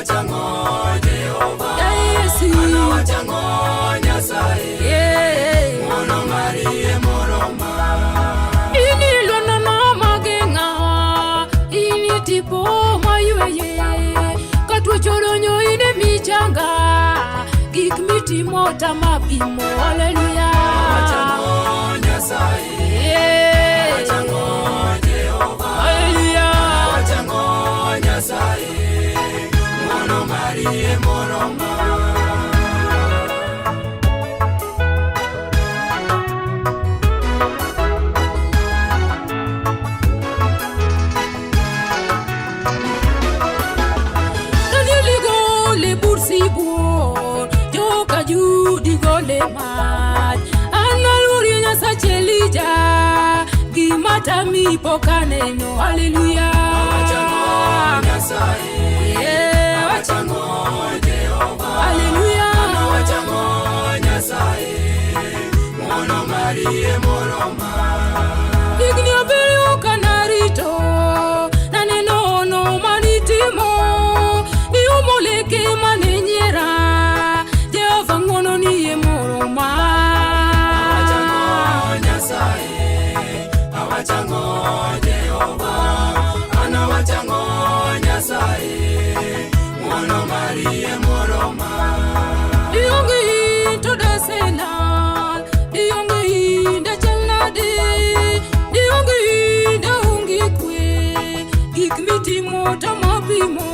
Anawachang'o Jehova. Yesu. Anawachang'o Nyasaye. Yeah. Ng'wono mari e moroma. Ini lwanana mageng'a, ini tipo mayweye, ka tuoch odonjo in e michanga, gik mitimo tama pimo, haleluya. Awachang'o Nyasaye. Yeah. Awachang'o Jehova. Haleluya. Awachang'o Nyasaye. Ng'wono mari e moroma. Daniel gole bur sibuor, joka Judi gole mach. An aluori Nyasach Elija, gima tami pok aneno, haleluya. Awachang'o Nyasaye. Yeah. Awachang'o Jehova. Haleluya. Anawachang'o Nyasaye. Ng'wono mari e moroma. Higni 7 kanarito, naneno hono manitimo, niumo leke mane nyiera, Jehova ng'wono ni e moroma. Awachang'o Nyasaye. Awachang'o Jehova. Anawachang'o Nyasaye. Ng'wono mari e moroma. Dionge in to daselal, dionge in dachal nade, dionge in daonge kwe, gik mitimo tama pimo.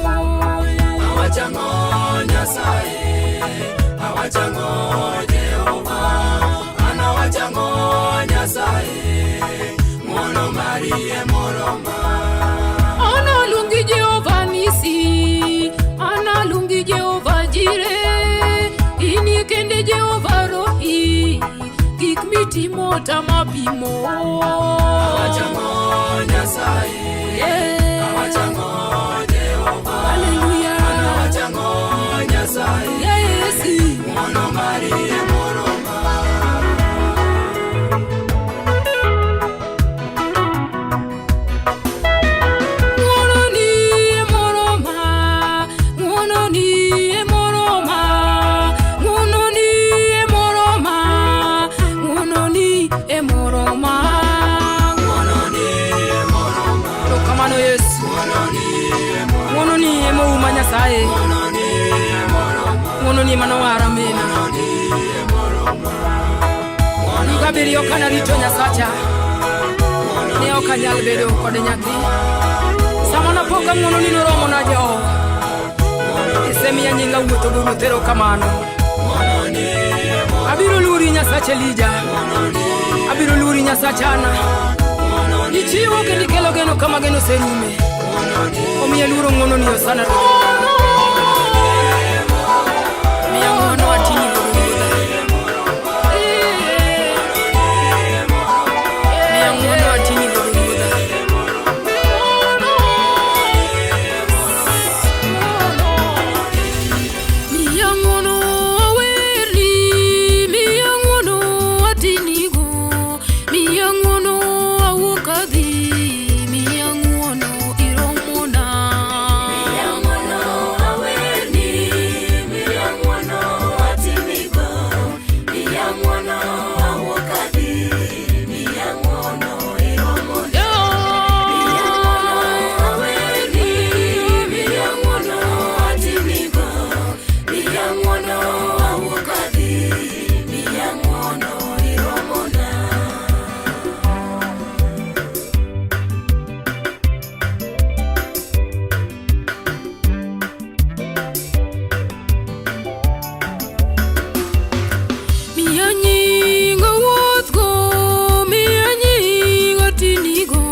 Awachang'o Nyasaye. Awachang'o Jehova. Anawachang'o Nyasaye. Ng'wono mari e moroma. Analuongi Jehova Nisi, analuongi Jehova Jire, inie kende Jehova Rohi, gik mitimo tama pimo. Awachang'o Nyasaye. Yeah. Awachang'o Jehova. Hallelujah. Anawachang'o Nyasaye. Yes. Ng'wono mari e moroma. Ng'wono ni e moroma, ng'wono ni e moroma, ng'wono ni e moroma, ng'wono ni e moroma. Ng'wono ni e moroma. Erokamano Yesu. Ng'wono ni e moroma. Ng'wono ni ema ouma Nyasaye. Ng'wono ni e moroma. Ng'wono ni ema nowara mina. Ng'wono ni e moroma. Higa 7 kanarito Nyasacha, ne ok anyal bedo kod nyathi. Sama napo ka ng'wono ni noromo na Jehova, isemiya nyinga wuotho go Ruoth erokamano. Abiro luori Nyasach Elija, abiro luori Nyasach Ana. Ichiwo kendo ikelo geno kama geno oserume. Omiyo aluoro ng'wono ni Hosana. Miya ng'wono ating'i godo Ruodha. Miya ng'wono ating'i godo Ruodha. Miya ng'wono awerni, miya ng'wono atinigo, miya ng'wono awuok adhi, miya ng'wono iromona. Miya ng'wono awerni, miya ng'wono atimigo, miya ng'wono awuok adhi, miya ng'wono iromona. Miya ng'wono awerni, miya ng'wono atimigo, miya ng'wono awuok adhi, miya ng'wono iromona. Miya nying awuothgo, miya nying atinigo,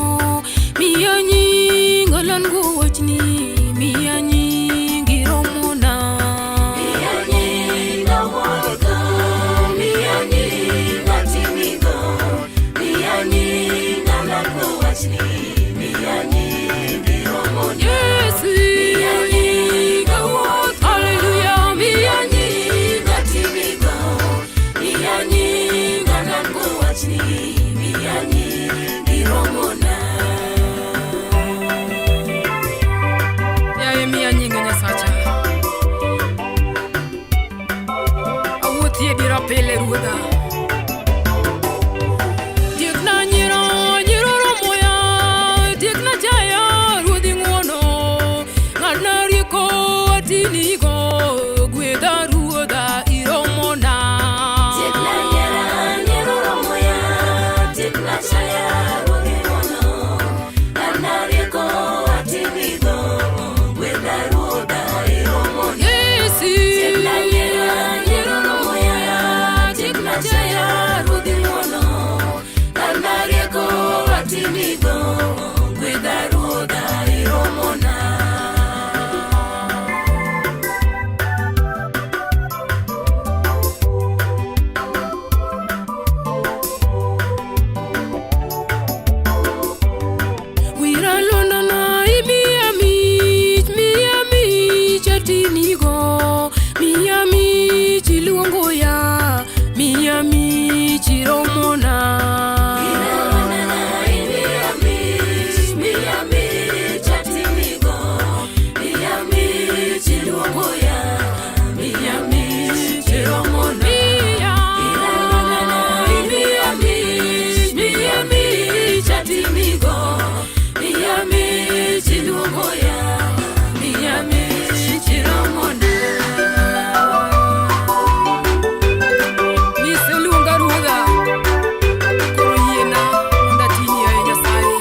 miya nying alandgo wachni, miya nying iromona. Miya nying awuothgo, miya nying atimigo, miya nying alandgo wachni, miya nying iromona. Yesu. Miya nying awuothgo, pile ruodha. Tiekna nyiero, nyiero romo ya, tiekna chaya ruodhi ng'uono. Ng'adna rieko atinigo, gwedha ruodha iromona. Tiekna nyiera, nyiero romo ya, tiekna chaya ruodhi ng'uono. Ng'adna rieko atinigo, gwedha ruodha iromona. Yesu. Tiekna nyiera, nyiero romo ya, tiekna chaya ruodhi ng'uono. Ng'adna rieko atinigo, gwedha ruodha iromona. Wira londona imiya mich, miya mich atinigo, miya mich iluongo ya, miya mich iromona. Miya, Niseluonga ruodha, koro yiena mondo atini yaye Nyasaye.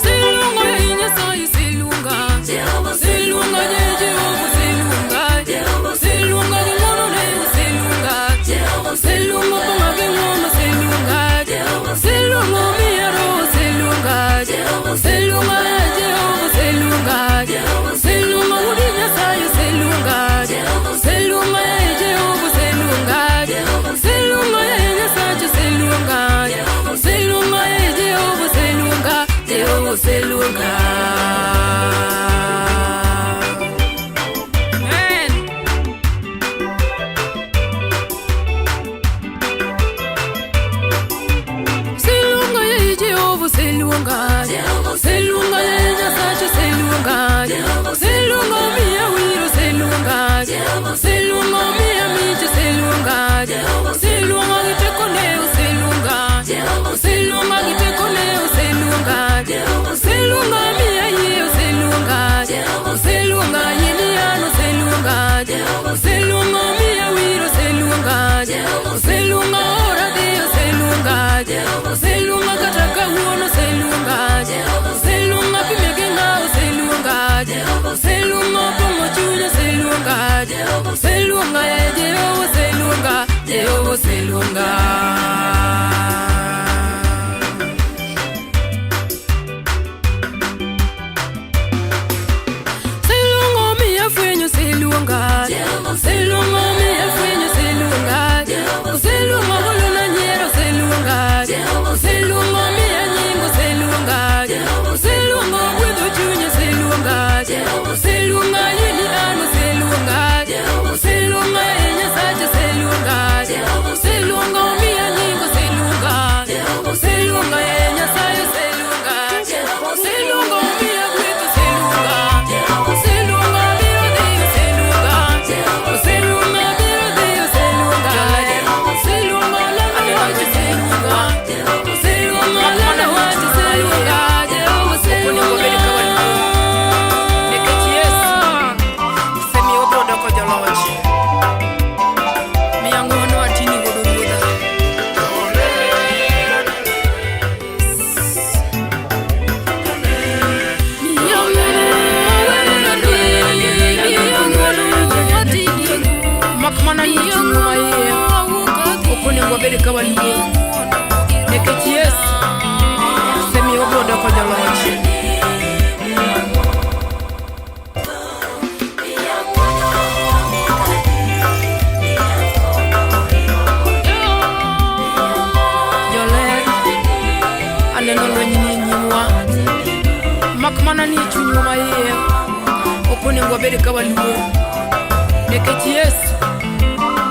Seluongo yaye Nyasaye, seluonga. Seluonga yaye Jehova, seluonga. Seluonga gi ng'wonone, seluonga. Seluonga pong'a gi ng'wono, seluonga. Seluonga miya roho, seluonga. Seluonga yaye Jehova, seluonga. Seluonga wuod Nyasaye, seluonga. Seluonga yaye Jehova, seluonga. Seluonga yaye Nyasacha, seluonga. Seluonga yaye Jehova, seluonga. Jehova, seluonga. Amen. Seluonga yaye Jehova, seluonga. Seluonga yaye Nyasacha, seluonga. Seluonga miya wiro, seluonga. Seluonga miya mich, seluonga. Seluonga gi tekone, seluonga. Seluonga gi tekone, seluonga. Seluonga miya yie, seluonga. Seluonga yie an, seluonga. Seluonga miya wiro, seluonga. Seluonga ora dhiyo, seluonga. Seluonga kata kawuono, seluonga. Seluonga pime gi ng'awo, seluonga. Seluonga pong'o chunya, seluonga. Seluonga yaye Jehova, seluonga. Jehova, seluonga. Seluongo miya fwenyo, seluonga. Seluongo miya fwenyo, seluonga. Seluongo golona nyiero, seluonga. Seluongo miya nyingo, seluonga. Seluongo gwedho chunya, seluonga. Seluonga yini an, seluonga. Seluonga e Nyasacha, seluonga. Seluongo miya nyingo, seluonga. Seluonga e Nyasaye, seluonga. Seluongo miya gwetho, seluonga. Seluonga biro dhiyo, seluonga. Seluonga biro dhiyo, seluonga. Seluonga lando wach, seluonga. Seluonga lando wach, seluonga. Jehova, Onego bed ka wan seluonga. Nikech Yesu osemiyo wabiro doko joloch. Miya ng'wono atini godo ruodha. Miya ng'wono miya ng'wono atini. Mak mana ni chunywa maiye ok onego wabed ka waluor. Nikech Yesu osemiyo wabiro doko joloch. Joler, aneno lweny ni e nyimwa. Mak mana ni e chunywa maiye ok onego wabed ka waluor. Nikech Yesu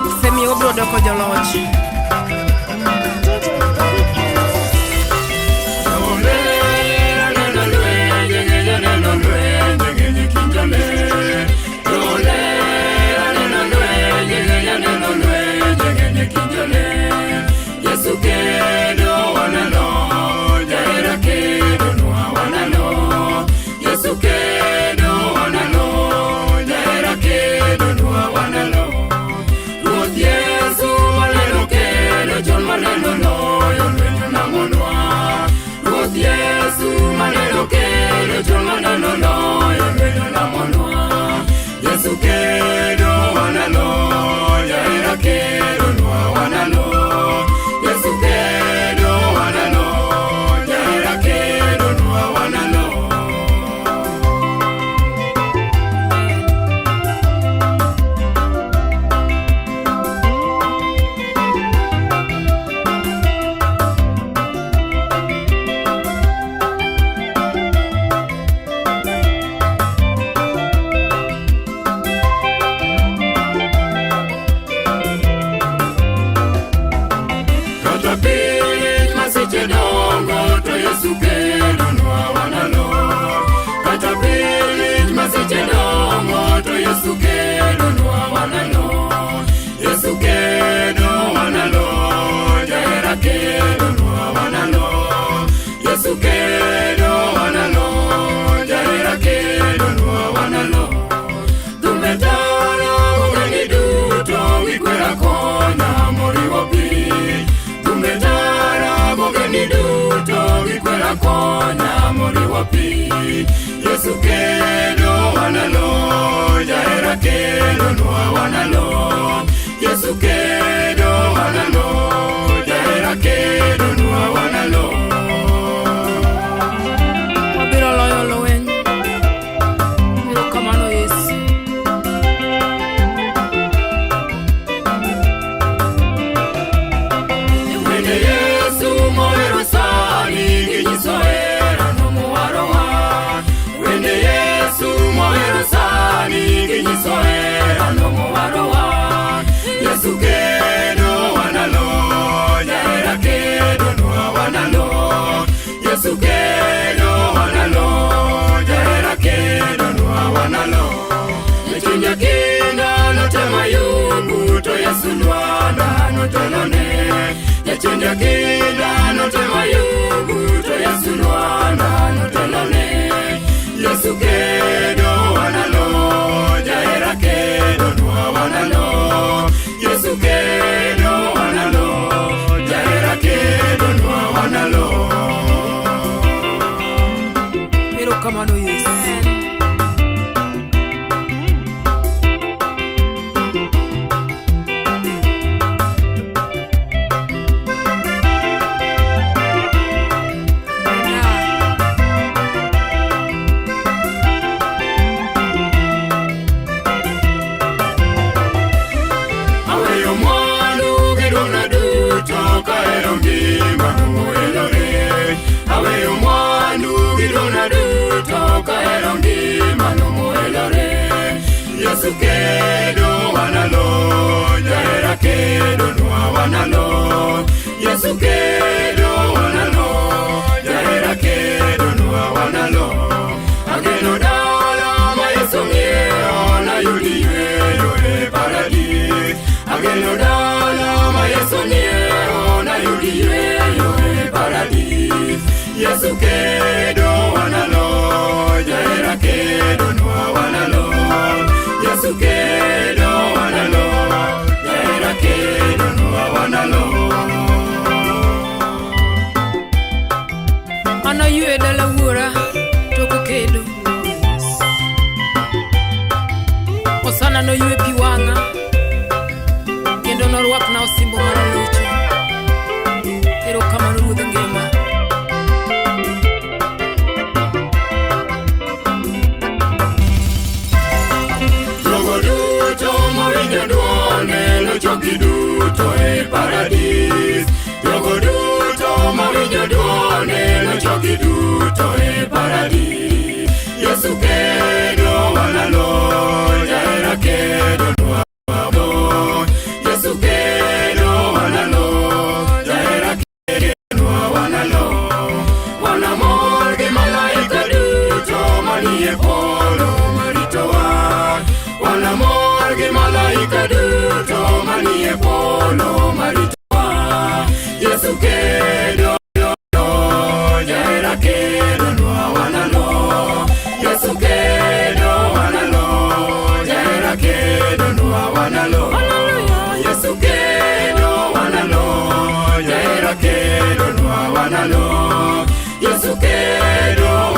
osemiyo wabiro doko joloch. DJ Bobby Kendall. Ole, Waneno kedo chon manano loyo lwenyo lamonwa. Yesu kedo wanalo, jahera kedonwa wanalo. Yesu kedo wanalo, jahera kedonwa wanalo. Kata piny masiche dongo to Yesu kedonwa wanalo. Kata piny masiche dongo to Yesu kedonwa wanalo. Yesu kedo wanalo, jahera kedonwa wanalo. Yesu kedo wanalo, jahera kedonwa wanalo. Thumbe tara gogeni duto gikwera konya moriwo pi. Thumbe tara gogeni duto gikwera konya moriwo pi. Yesu kedo wanalo, jahera kedonwa wanalo. Yesu kedo wanalo, jahera kedonwa wanalo. Wabiro loyo lweny. Erokamano Yesu. Wende Yesu mohero sani ginyiso hera nomowarowa. Wende Yesu mohero sani ginyiso hera nomowarowa. Yesu kedo wanalo, jahera kedonwa wanalo. Yesu kedo wanalo, jahera kedonwa wanalo. Chunya kinda notemo Ayubu to Yesu lwanda notelone. Jachunya kinda notemo Ayubu to Yesu lwanda notelone. Yesu kedo wanalo, jahera kedonwa wanalo. Yesu kedo wanalo, jahera kedonwa wanalo. Erokamano Yesu. Aweyo mwandu gi duong'na duto kahero ngima moelore. Aweyo mwandu gi duong'na duto kahero ngima moelore. Yesu kedo wanalo, jahera kedonwa wanalo. Yesu kedo wanalo, jahera kedonwa wanalo. Ageno dala ma Yesu ng'iewo nayudi yweyo e paradis. Ageno dala ma Yesu ng'iewo nayudi yweyo e paradis. Yesu kedo wanalo, jahera kedonwa wanalo. Yesu kedo wanalo, jahera kedonwa wanalo. Anaywe dala wuora tok kedo. Osana noywe pi wang'a kendo norwakna osimbo mar locho. Erokamano Ruodh ngima. Jogo duto mowinjo dwonde nochoki duto e paradis. Jogo duto mowinjo dwonde nochoki duto e paradis. Yesu kedo wanalo, jahera kedonwa wanalo. Yesu kedo wanalo, jahera kedonwa wanalo. Wanamor gi malaika duto manie polo maritowa. Wanamor gi malaika duto manie polo maritowa. Yesu kedo, jahera kedonwa wanalo. Yesu kedo wanalo, jahera kedonwa wanalo. Yesu kedo wanalo, jahera kedonwa wanalo. Yesu kedo.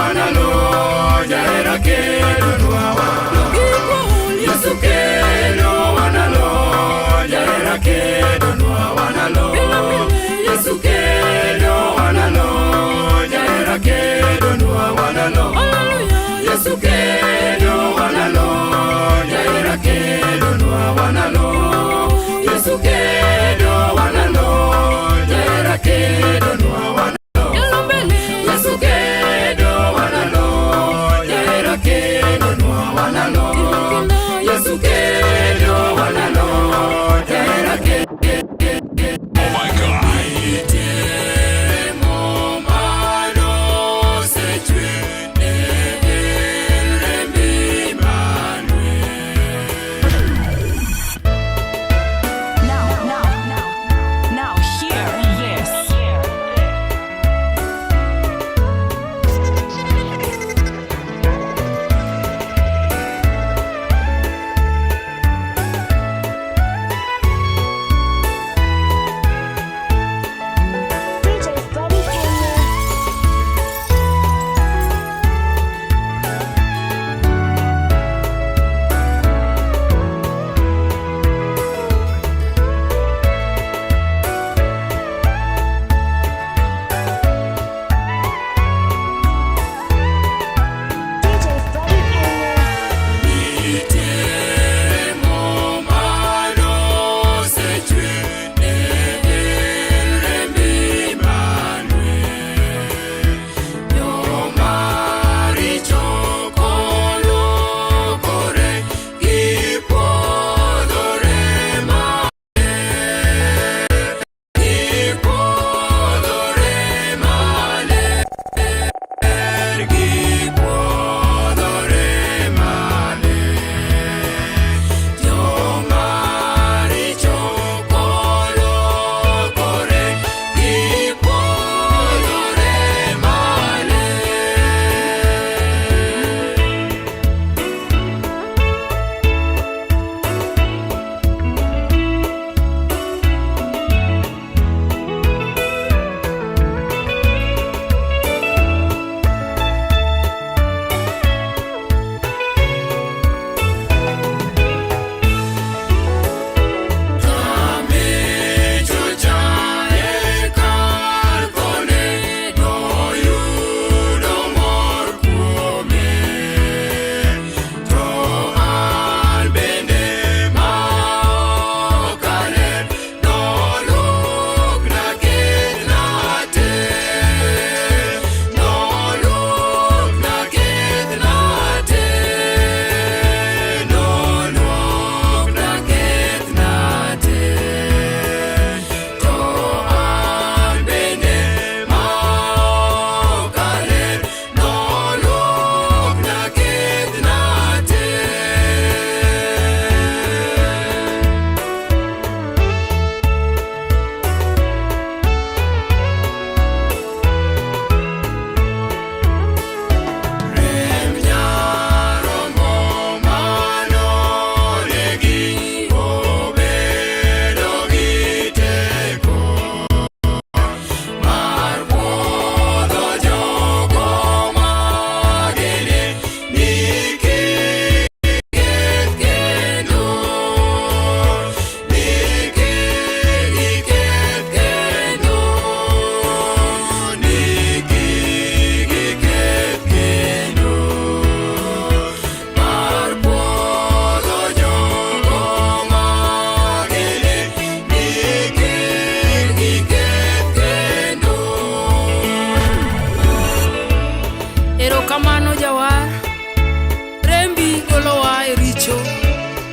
richo.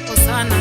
Hosana.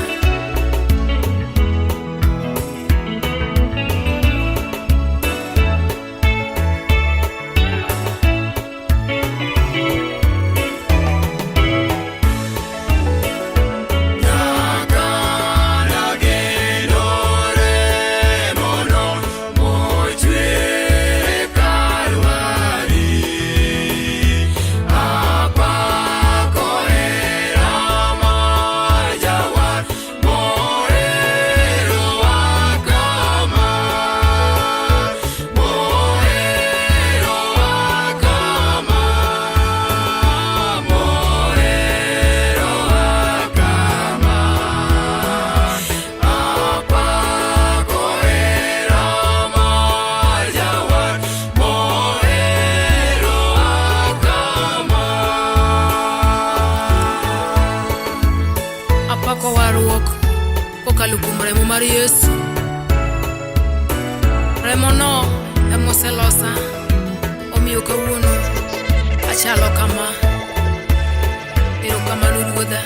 Apako warruok kokalo kuom remo mar Yesu. Remono emoselosa, omiyo kawuono achalo kama. Erokamano Ruodha.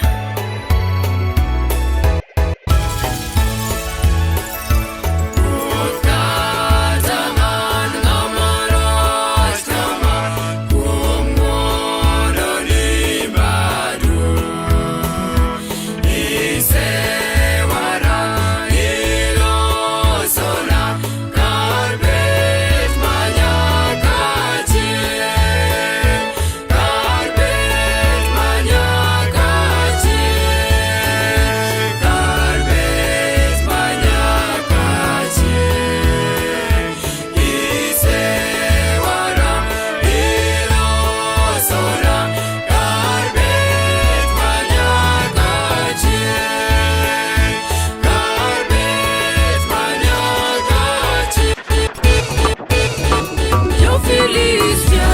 Jo-Filistia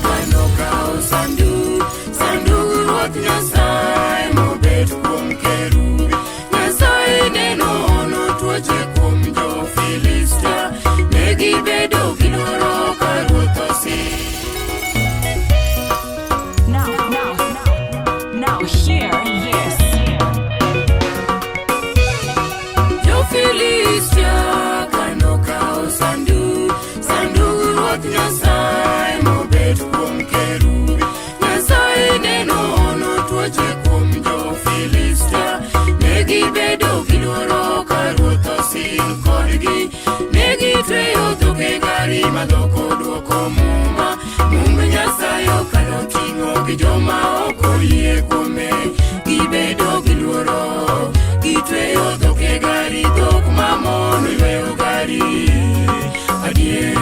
kanokawo sanduk, sandug Ruoth Nyasaye mobet kuom kerubi. Nyasaye neno hono tuoche kuom Jo-Filistia, ne gibedo gi luoro ka Ruoth osin. Now, now, now, hear this. Jo-Filistia kanokawo sanduk, sandug Ruoth Nyasaye mobet kuom kerubi. Nyasaye neno hono tuoche kuom Jo-Filistia, ne gibedo gi luoro ka Ruoth osin kodgi. Ne gitweyo dhok e gari ma dhok odwoko muma. Mumb Nyasaye okalo ting'o gi joma ok oyie kuome. Gibedo gi luoro, gitweyo dhok e gari, dhok mamon yweyo gari. Adier.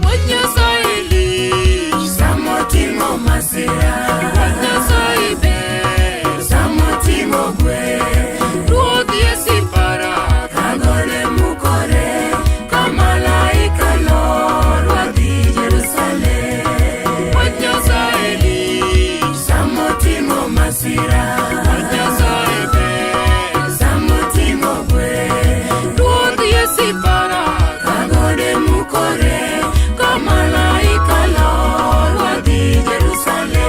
Wach Nyasaye lich samotimo masira. Wach Nyasaye ber samotimo gweth. Ruoth Yesu para ka gode mukore, ka malaika lor wadhi Jerusalem. Wach Nyasaye lich samotimo masira. Wach Nyasaye ber samotimo gweth. Ruoth Yesu para ka gode mukore, ka malaika lor wadhi Jerusalem.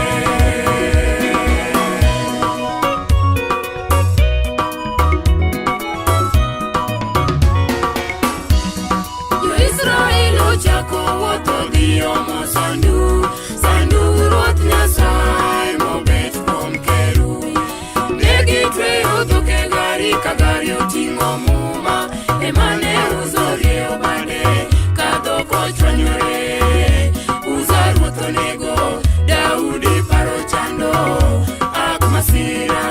Jo-Israel ochako wuotho dhi omo sanduk, sandug Ruoth Nyasaye mobet kuom kerubi. Ne gitweyo dhok e gari ka gari oting'o muma, ema ne Uza orieyo bade ka dhok ochwanyore. Uza ruoth onego, Daudi paro chando, ak masira.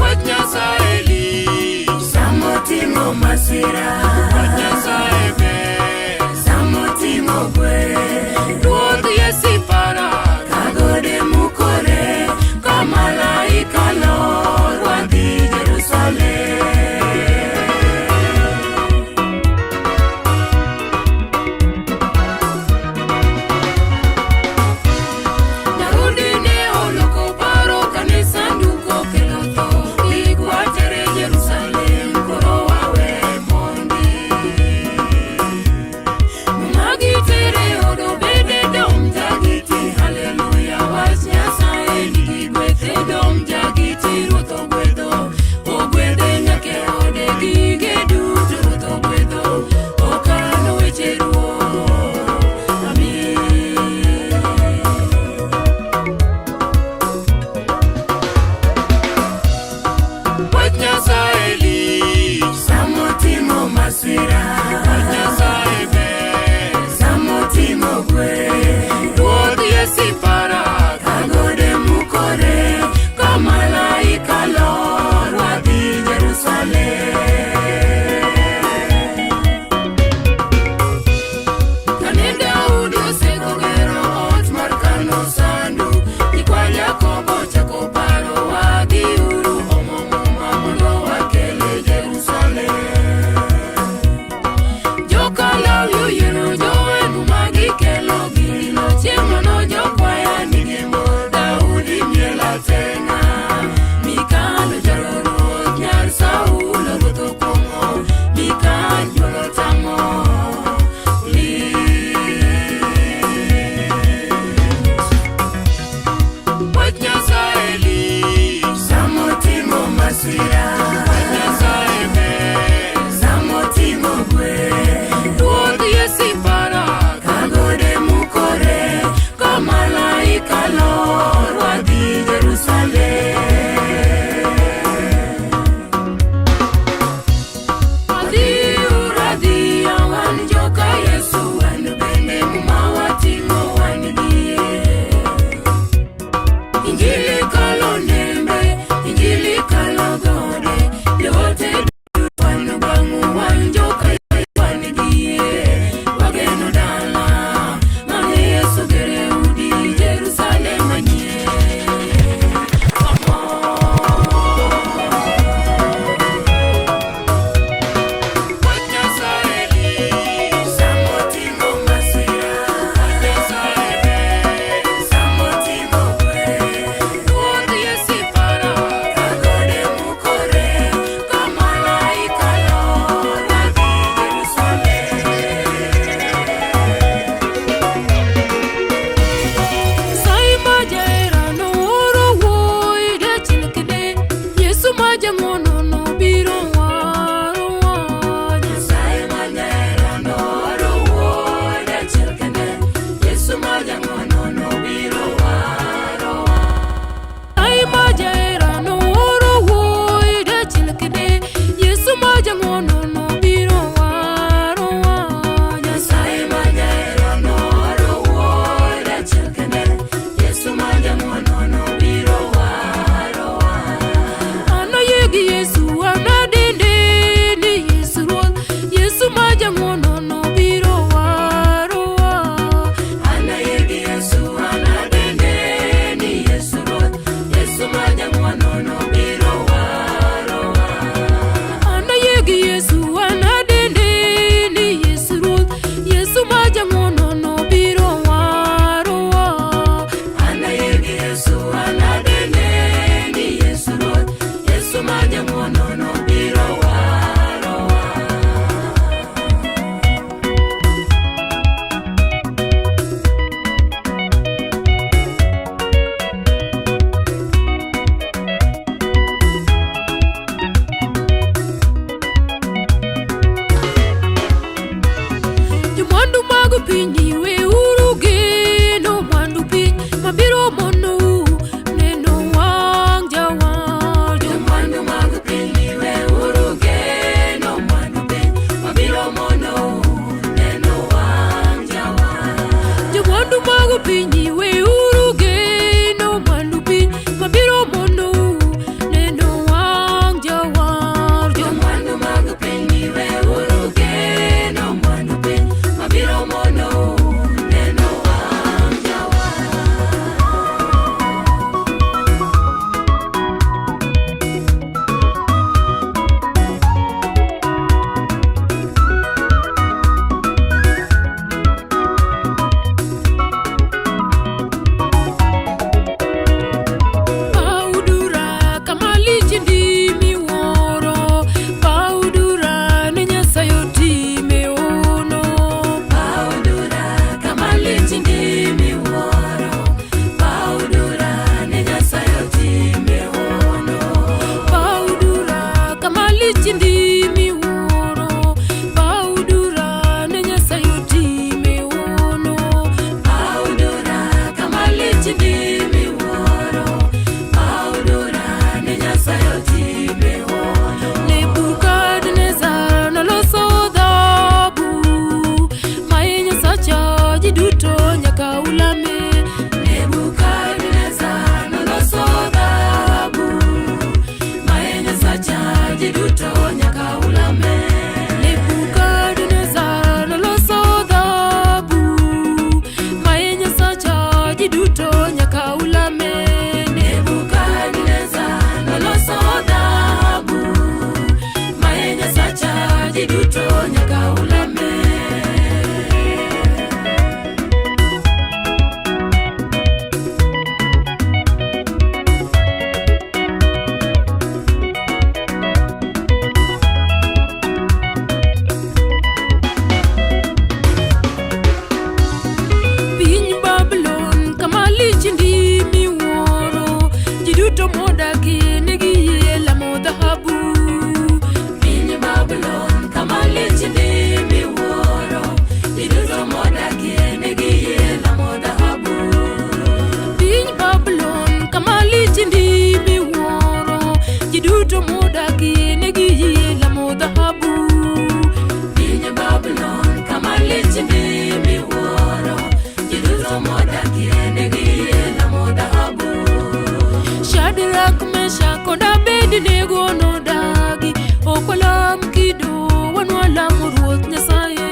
Wach Nyasaye lich samotimo masira. Wach Nyasaye ber samotimo gweth. Ruoth Yesu para ka gode mukore, ka malaika lor wadhi Jerusalem. Daudi ne oloko paro kane sanduk okelo tho. Kik watere Jerusalem, koro wawe mondi. Meshak kod Abednego nodagi. Ok walam kido, wan walamo Ruoth Nyasaye.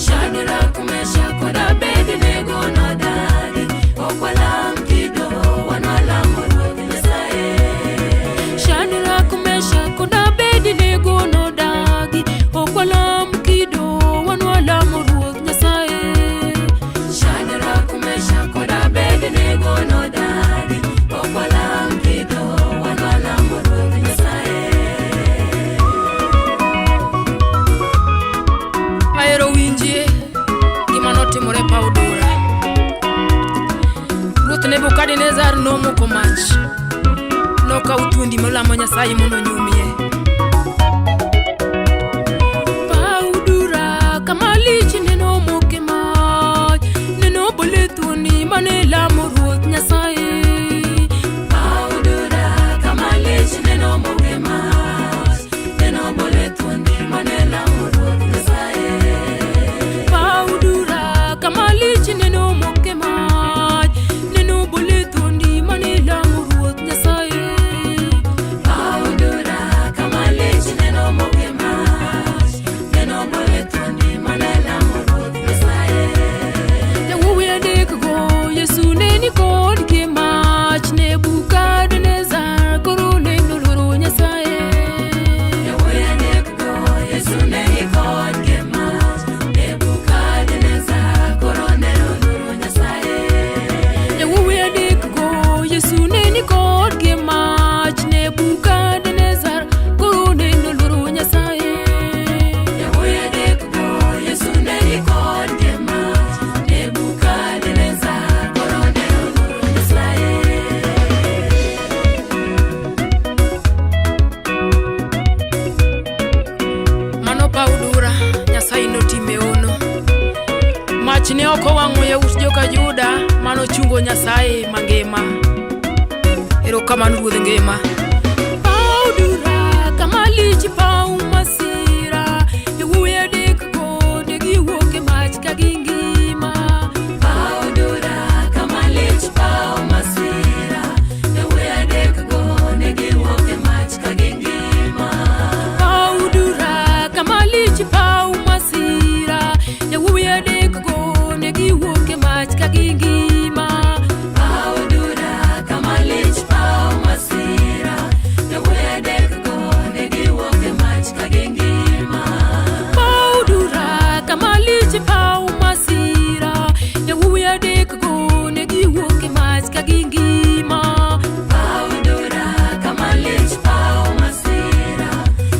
Shadrach, Meshach kod Abednego nodagi. Ok walam kido, wan walamo Ruoth Nyasaye. Shadrach, Meshach kod Abednego nodagi. Ok walam kido, wan walamo Ruoth Nyasaye. Shadrach, Meshach kod Abednego nodagi. Ok walam kido, wan walamo Ruoth Nyasaye. Ahero winjie gima notimore paw Dura. Ruoth Nebukadnezar nomoko mach. Nokawo thuondi molamo Nyasaye mondo onyumie. Paw Dura kama lich neno moke mach, neno bole thuondi mane lamo Ruoth Nyasaye. Paw Dura kama lich neno moke mach, neno bole thuondi mane lamo Ruoth Nyasaye. Paw Dura kama lich neno moke mach, neno bole thuondi mane lamo Ruoth Nyasaye. Paw Dura kama lich neno moke mach, neno bole thuondi mane lamo Ruoth Nyasaye. Yawuowi adekgo Yesu ne ni kodgi e mach, Nebukadnezar koro ne noluoro Nyasaye. Yawuowi adekgo Yesu ne ni kodgi e mach, Nebukadnezar koro ne noluoro Nyasaye. Yawuowi adekgo Yesu ne ni kodgi e mach, Nebukadnezar koro ne noluoro Nyasaye. Yawuowi adekgo Yesu ne ni kodgi e mach, Nebukadnezar koro ne noluoro Nyasaye. Mano paw Dura, Nyasaye notime hono. Mach ne ok owang'o yawuot joka Juda manochungo Nyasaye mangima. Erokamano Ruodh ngima. Paw Dura kama lich paw masira, yawuowi adekgo ne giwuok e mach ka gingima. Paw Dura kama lich paw masira, yawuowi adekgo ne giwuok e mach ka gingima. Paw Dura kama lich paw masira, yawuowi adekgo ne giwuok e mach ka gingima. Paw Dura kama lich paw masira, yawuowi adekgo ne giwuok e mach ka gingima. Paw Dura kama lich paw masira, yawuowi adekgo ne giwuok e mach ka gingima. Paw Dura kama lich paw masira,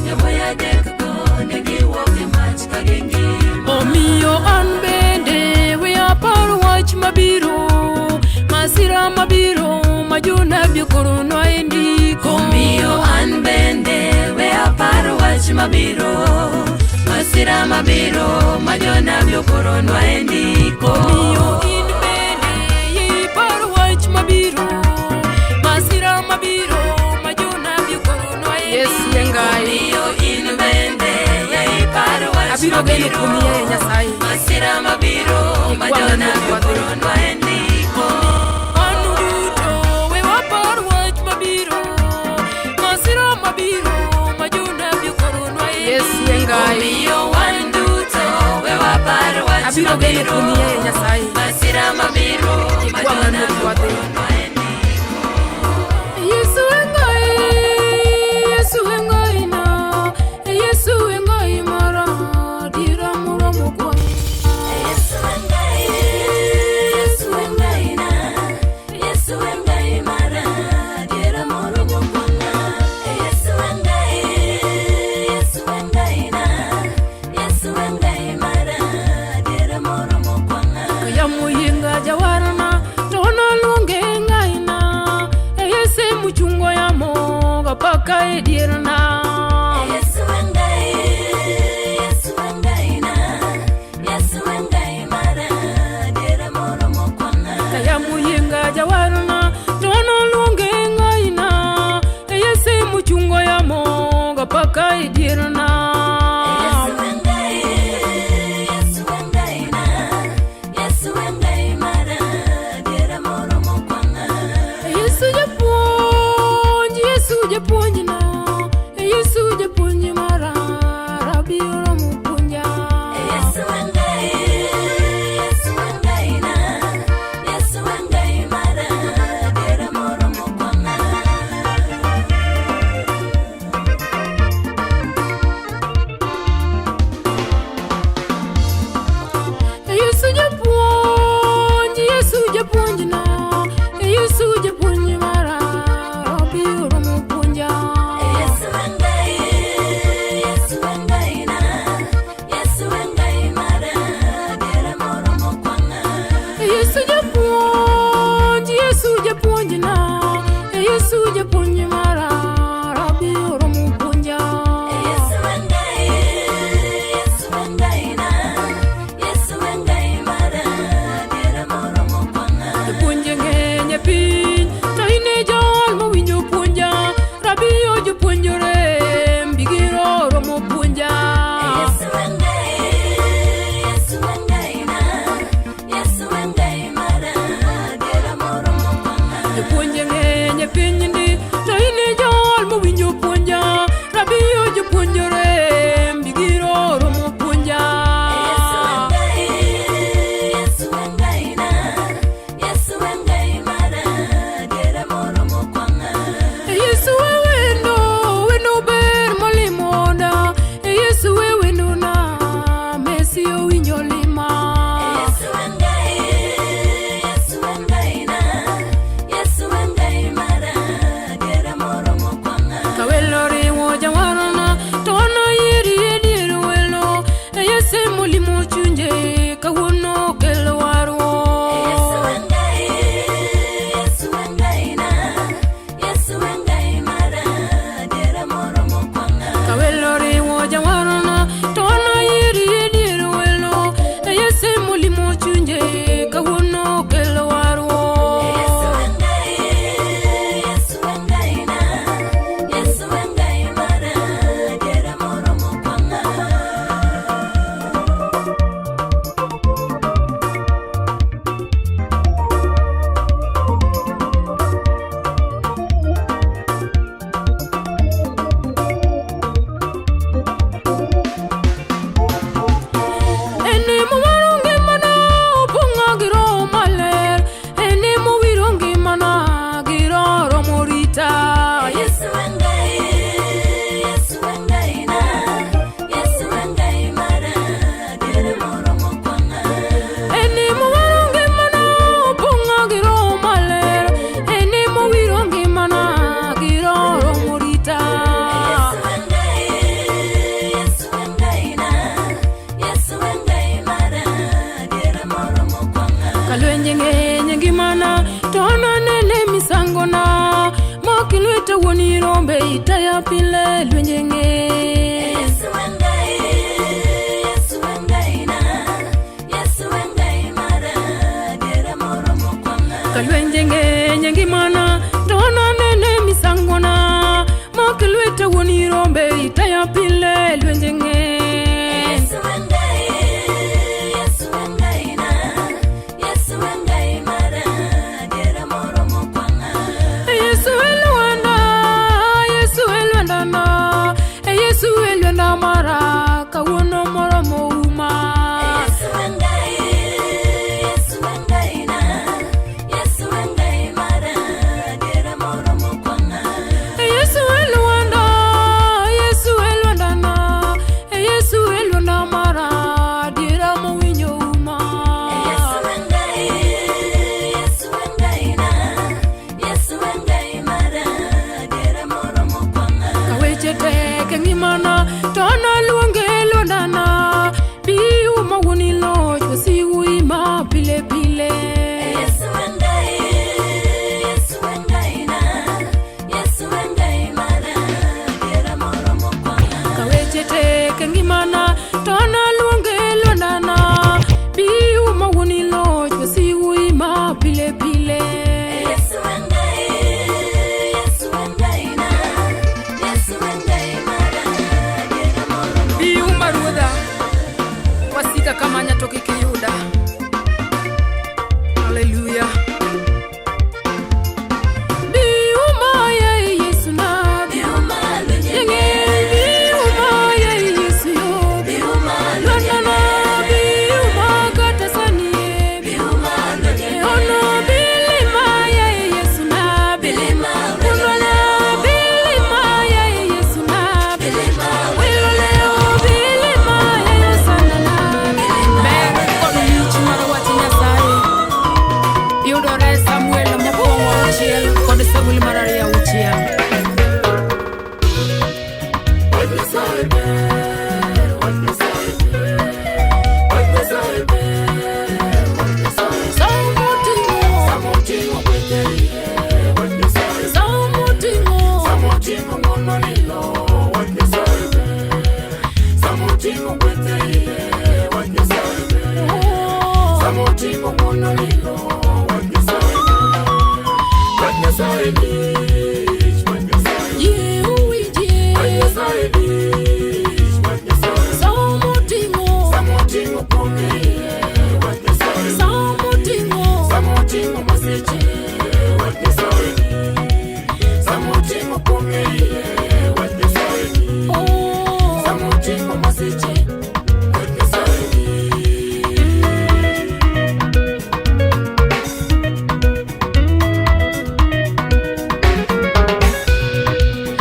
yawuowi adekgo ne giwuok e mach ka gingima. Omiyo an bende we apar wach mabiro, masira mabiro ma jonabi okoronwa e ndiko. Omiyo an bende we apar wach mabiro, masira mabiro ma jonabi okoronwa e ndiko. Omiyo in bende ipar wach mabiro, masira mabiro ma jonabi okoronwa e Yesu ndiko. e Ngai. Omiyo in bende ye ipar wach Abiro geno mabiro, kuomi yaye Nyasaye. masira mabiro ma Ikwang'o jonabi ruoth wadhi. okoronwa e ndiko. Wan duto we wapar wach mabiro, masira mabiro ma jonabi okoronwa e Yesu e Ngai. Omiyo wan duto we wapar wach Abiro geno mabiro, kuomi yaye Nyasaye. masira mabiro ma Ikwang'o jonabi ruoth wadhi. okoronwa e ndiko. Yesu e Ngai, Yesu e Ngai na, Yesu e Ngai mara, dira moromo kwa. Yesu e Ngai, Yesu e Ngai na, Yesu e Ngai mara, diera moromo kwanga. Yesu e Ngai, Yesu e Ngai na, Yesu e Ngai mara, diera moromo kwanga. Yamo yienga jawarna, to noluonge Ngai na, Yesu muchungo yamo, gapaka e dierna. Yesu e Ngai, Yesu e Ngai na, Yesu e Ngai mara, diera moromo kwanga. Yamo yienga jawarna, to noluonge Ngai na, Yesu muchungo yamo, gapaka e dierna. Yesu e Ngai, Yesu e Ngai na, Yesu e Ngai mara, diera moromo kwanga. Yesu japuonj Isika kamanya to kik iyuda. Haleluya. Bi umaya Yesu na bi umaya Yesu yo. Lwana na bi umakata sani Ono bilima ya Yesu na Ulwana bilima ya Yesu na Wilo leo bilima ya Yesu na Ber kod lich mar wach Nyasaye yudore Samuel mokwongo auchiel kod Samuel mar ariyo auchiel.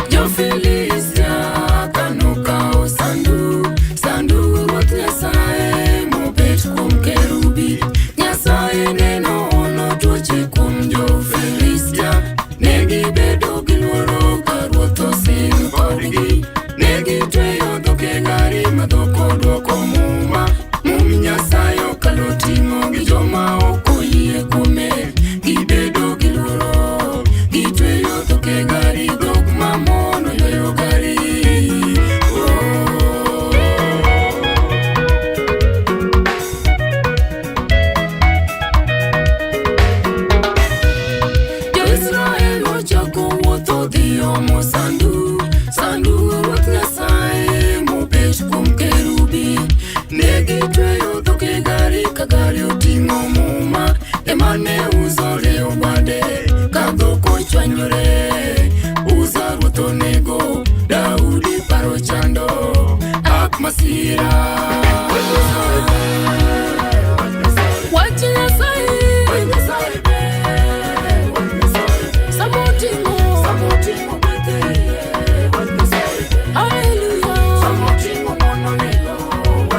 Jo-Filistia kanokawo sanduk, sandug Ruoth Nyasaye mobet kuom kerubi. Nyasaye neno ono tuoche kuom jo-Filistia. Ne gibedo gi luoro ka Ruoth osin kodgi. Ne gitweyo dhok e gari ma dhok odwoko muma. Mum Nyasaye okalo ting'o gi joma ok oyie kuome. Gibedo gi luoro, gitweyo dhok e gari, dhok mamono ywayo gari. Oh. Jo-Israel ochako wuotho dhi omo sanduk, sandug Ruoth Nyasaye mobet kuom kerubi. Ne gitweyo dhok e gari ka gari oting'o muma, ema ne Uza orieyo bade ka dhok ochwanyore. Uza ruoth onego, Daudi paro chando, ak masira. Wach Nyasaye Samoting'o Haleluya Samoting'o Wach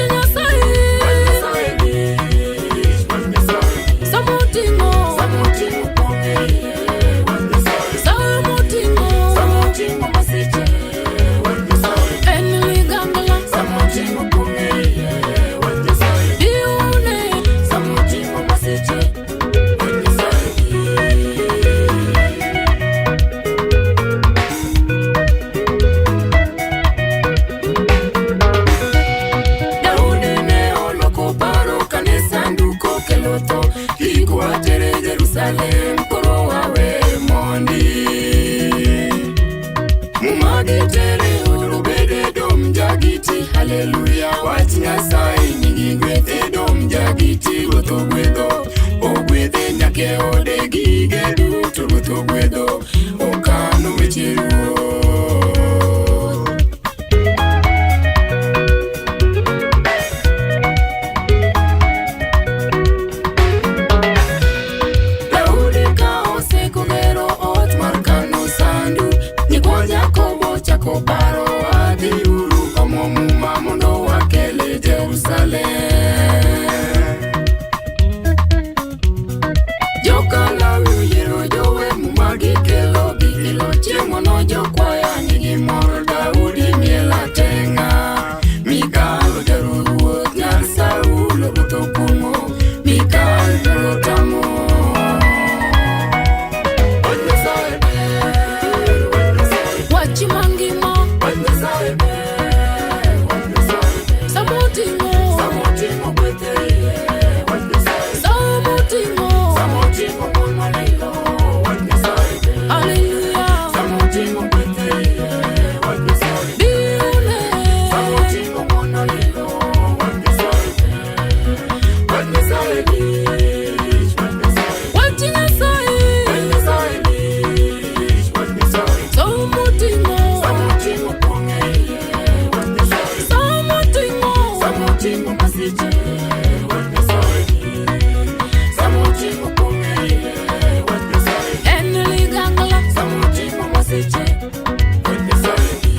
Nyasaye Samoting'o Samoting'o En ligangla Diune Daudi ne oloko paro kane sanduk okelo tho kik watere Jerusalem koro wawe mondi Muma gitere od Obed-edom jagiti haleluya wach Nyasaye nigi gweth Edom jagiti ruoth ogwedho ogwedhe nyaka e ode gige duto ruoth ogwedho okano weche ruoth. Daudi ka osekogero ot mar kano sanduk, nyikwa Jakobo chako paro adhi uru omo muma mondo wakele Jerusalem. Joka Lawi oyiero masiche, wach Nyasaye ni. Sama oting'o pong' e iye, wach Nyasaye ni. En ligangla. Sama oting'o masiche, wach Nyasaye ni.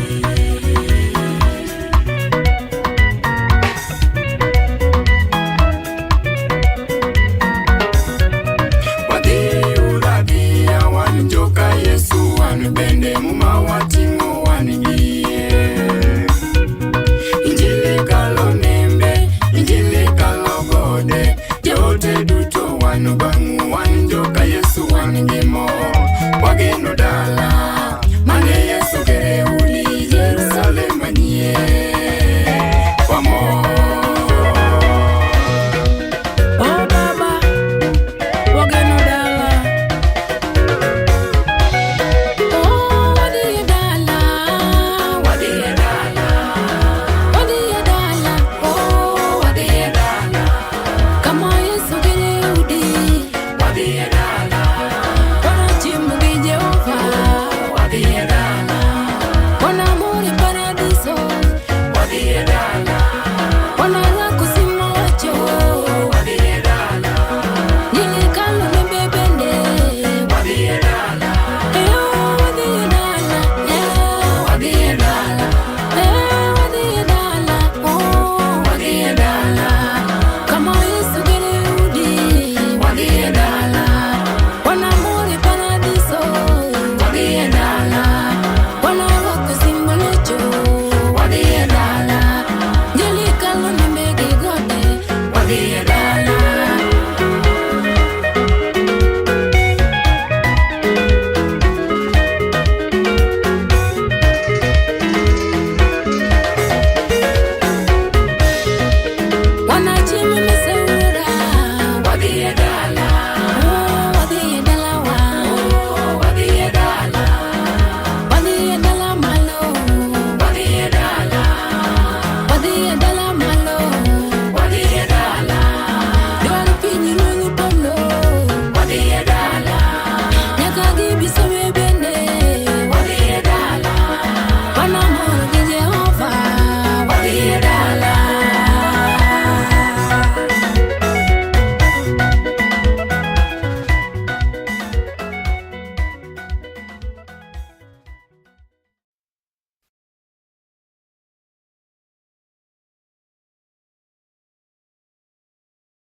Wadhiuru adhiya wan joka Yesu, wan bende muma wating'o wan gi yie. Injili kalo nembe, injili kalo gode, joote duto wan bang'